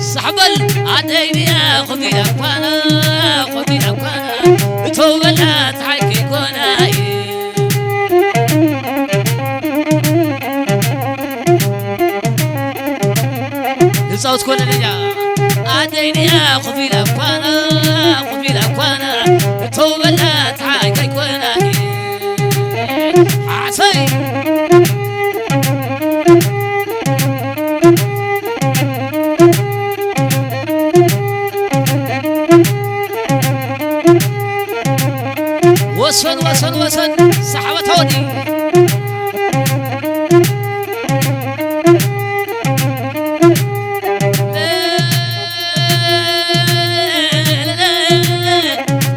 ሳሕበል ኣደይ ድያ ኮፍ ኢላ እኳ፣ ኮፍ ኢላ እኳ፣ እቶ በላ ፀሓይ ከይኮና እዩ። ንፃወት ኮለለኛ ኣደይ ድያ ኮፍ ኢላ እኳ፣ ኮፍ ኢላ እኳ፣ እቶ በላ ፀሓይ ከይኮና እዩ። ሓሰይ ወሰን ወሰን ወሰን ሰሓበታ ወዲ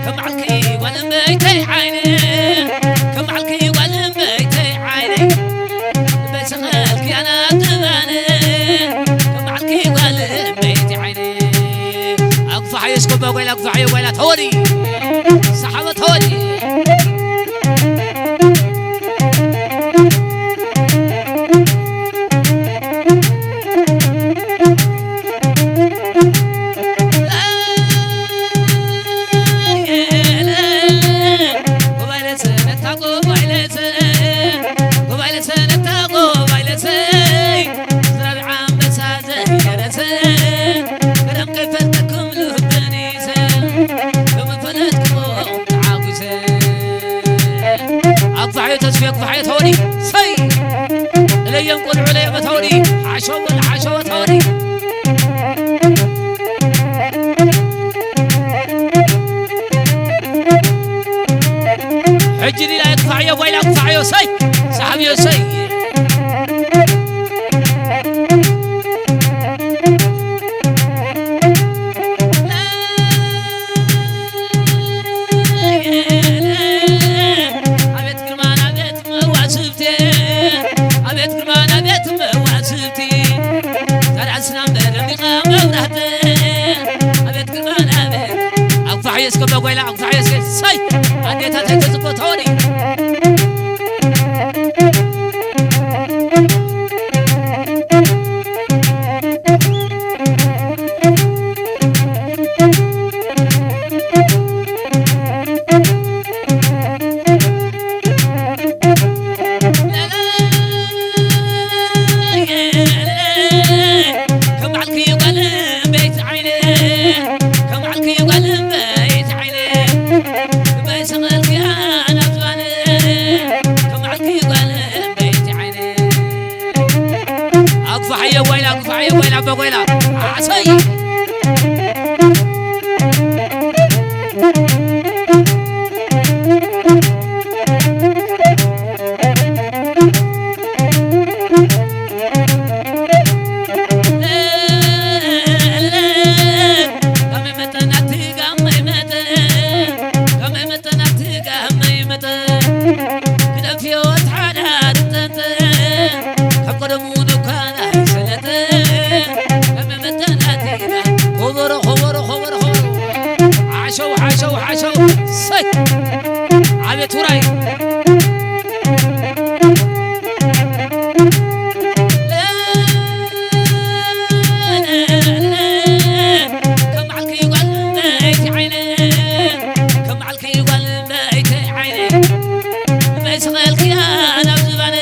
ከም በዓልኪ ጓል እመይተይ ዓይነ፣ ከም በዓልኪ ጓል እመይተይ ዓይነ፣ በሰቐልኪ ኣና ጥባነ፣ ከም በዓልኪ ጓል እመይተይ ዓይነ። ኣግፋሕዮ እስከ ጓይላ፣ ኣግፋሕዮ ጓይላ ተወዲ፣ ሰሓቦ ተወዲ። ኣግፋሕዮ ተስፍዮ፣ ኣግፋሕዮ ተወዲ። ሰይ! እለዮም ቆልዑ፣ እለዮም ተወዲ። ሓሸወ፣ ሓሸወ ተወዲ። ሕጂ ዲላ ኣግፋሕዮ፣ ጓይላ ኣግፋሕዮ፣ ሰይ! ሰሓብዮ፣ ሰይ! ኣቤት ግርማ ናቤት መዋስብቲ፣ ኣቤት ግርማ ናቤት መዋስብቲ፣ ታዲያ ስናም በደሚቐ መብራህቲ፣ ኣቤት ግርማ ናቤት። ኣጉፋሕዮ እስከ በጎይላ፣ ኣጉፋሕዮ እስከ፣ ሰይ! ኣዴታተይ ተጽቦ ተወዲ። ኣጉፋሕዮ ጓይላ፣ ኣጉፋሕዮ ጓይላ፣ ኣባ ጓይላ፣ ዓሰይ! ከበሮ፣ ከበሮ፣ ከበሮ፣ ከበሮ። ሓሸው፣ ሓሸው፣ ሓሸው። ሰይ! ኣቤት ውራይ! ከም በዓልኪ ጓል መይቲ ዓይነ፣ ከም በዓልኪ ጓል መይቲ ዓይነ፣ መይስቐልኪ ናብ ዝባነ፣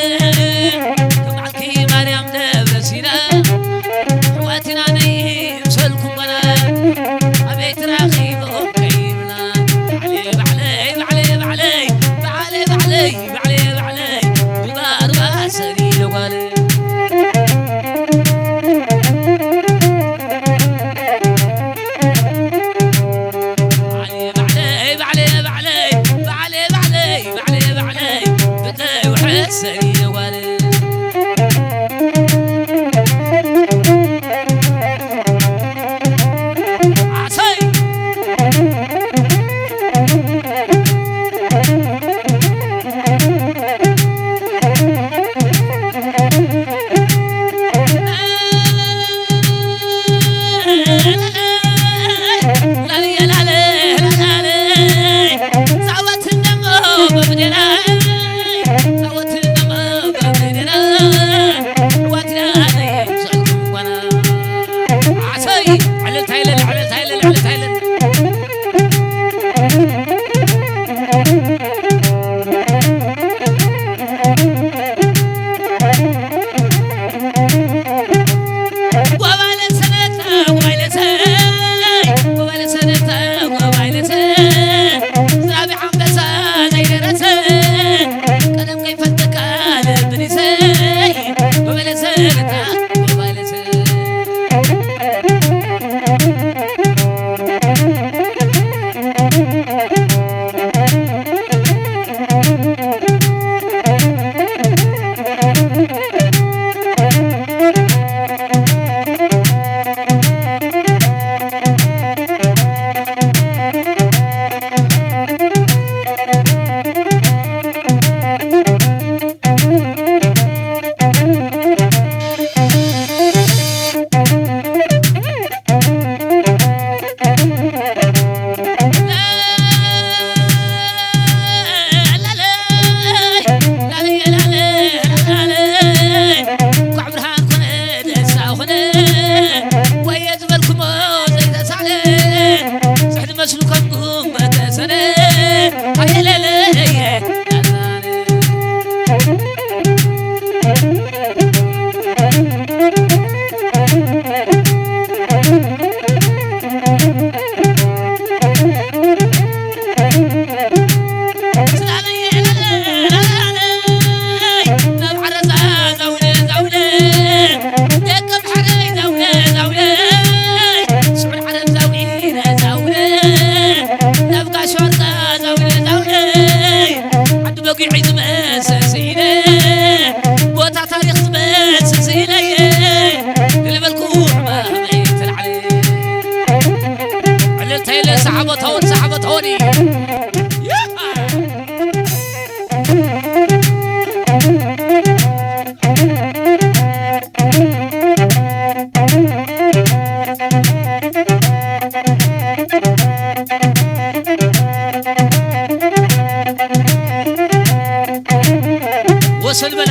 ከም በዓልኪ ማርያም ደብረ ሲና፣ ኣሕዋትና ነይ ምሰልኩም ጓና፣ ኣበይ ተራኺቦም ከይብና፣ ባዕለይ፣ ባዕለይ፣ ባዕለይ፣ ባዕለይ፣ ባዕለይ፣ ባዕለይ፣ ባዕለይ፣ ባዕለይ፣ ሩባ፣ ሩባ ሰሊለ ጓል። ባዕለይ፣ ባዕለይ፣ ባዕለይ፣ ባዕለይ፣ ባዕለይ፣ ባዕለይ፣ ባዕለይ፣ ባዕለይ፣ ብተይ ውሕሰኒ ጓል። ዓሰይ!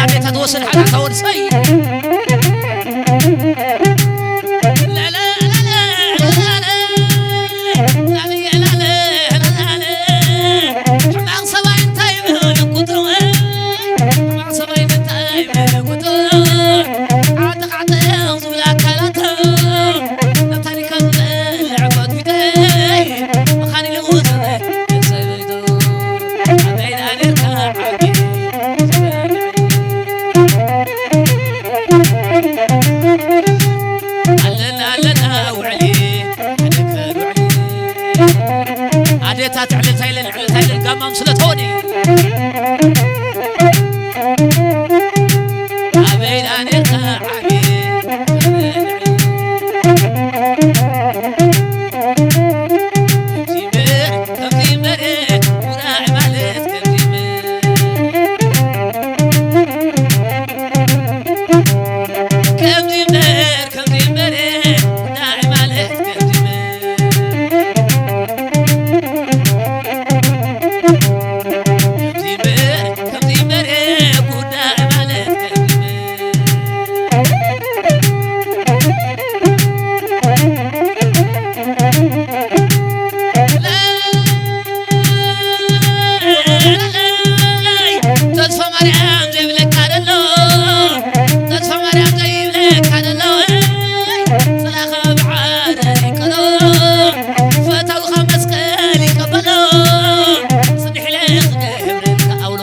ኣዴታት ወስን ሓዳታ ወድሰይ። ሕማቕ ሰብኣይ እንታይ ይብል ቁጥሩ? ሕማቕ ሰብኣይ እንታይ ይብል ቁጥሩ? ዓጠቕ ዓጠቕ ዝብል ኣካላቱ ናብ ታሪኻ ዝጠልዕ ጓትጉተይ መኻን ኢሉ ዝብል ሰበይቱ ኣበይ ደኣ ኔርካ ዓቢ ኣለና ኣለና ውዕሊ ኣደከር ውዕሊ ኣዴታት ዕልልታ ኢለን ዕልልታ ኢለን ጋማም ስለ ተወዲ ኣበይ ደኣ ኔርካ ዓቢ ከምዚ እምበር ከምዚ እምበር ውራይ ማለት ከምዚ እምበር ከምዚ እምበር ከምዚ እምበር ውራይ ማለት ከምዚ እምበር ከምዚ እምበር ከምዚ እምበር ጉዳይ ማለት ከምዚ እምበር ተስፋ ማርያም ዘይብለካ ደሎ ተስፋ ማርያም ዘይብለካ ደሎ ጽላኻ ብዓረር ይቀሎ ፈታውኻ መስቀል ይቀበሎ ጽንሕ ኢለ ክገብረልካ ኣውሎ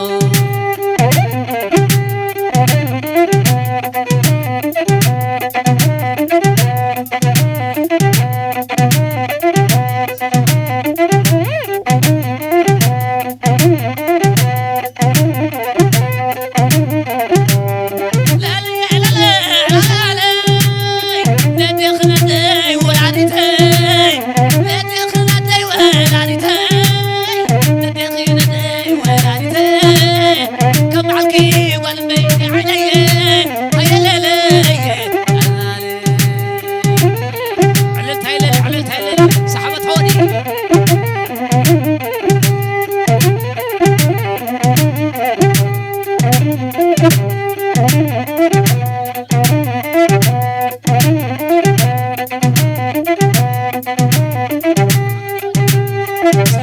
ዕልልታ የለን፣ ዕልልታ የለን። ሰሓበት ሆኒ።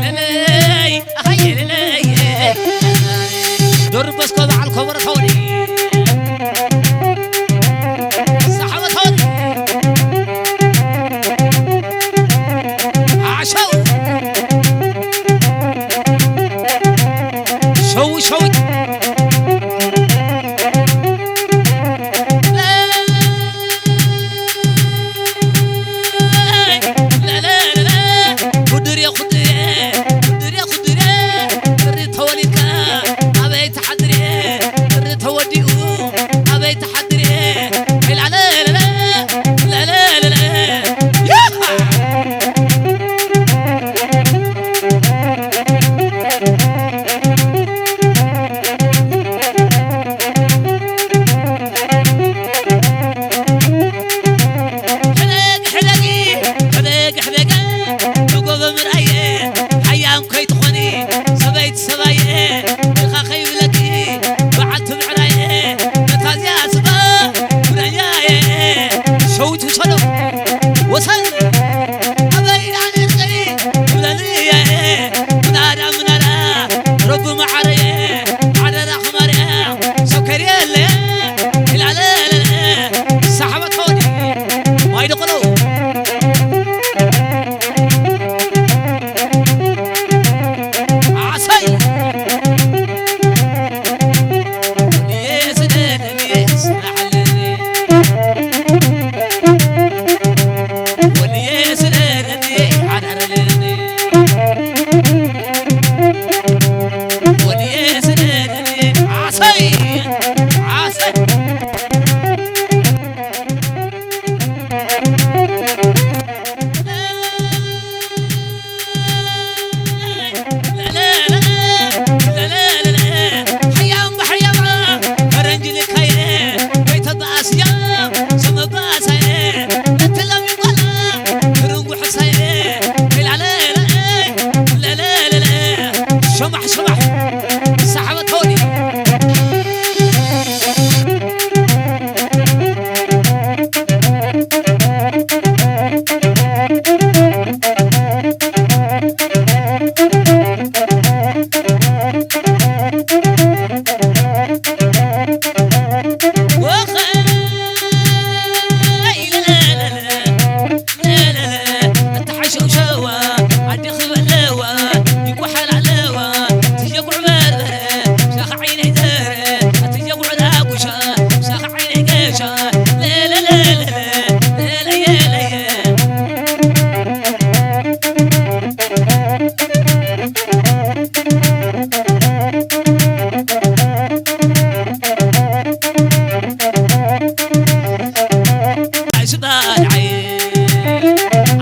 ለለይ፣ ኣኸየ ለለይ። ዶርበስኮ በዓል ኮበረ ሆኒ። ሰሓበት ሆኒ። ዓሸው። ሸው፣ ሸው።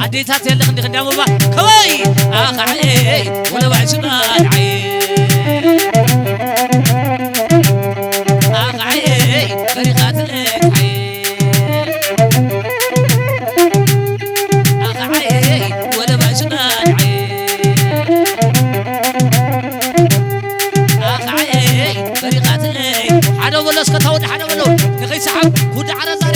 ኣዴታት የለኽን ዲኽን ዳሞባ ከወይ ኣኻዓየይ ወለባይ ሽጣን ዓየ ኣኻዓየይ በሪኻትለይ ዓየ ኣኻዓየይ ወለባይ ሽጣን ዓየ ኣኻዓየይ በሪኻትለይ ሓደ በሎ እስከ ተወዲ ሓደ በሎ ንኸይሰሓብ ጉዳ ዓረዛሬ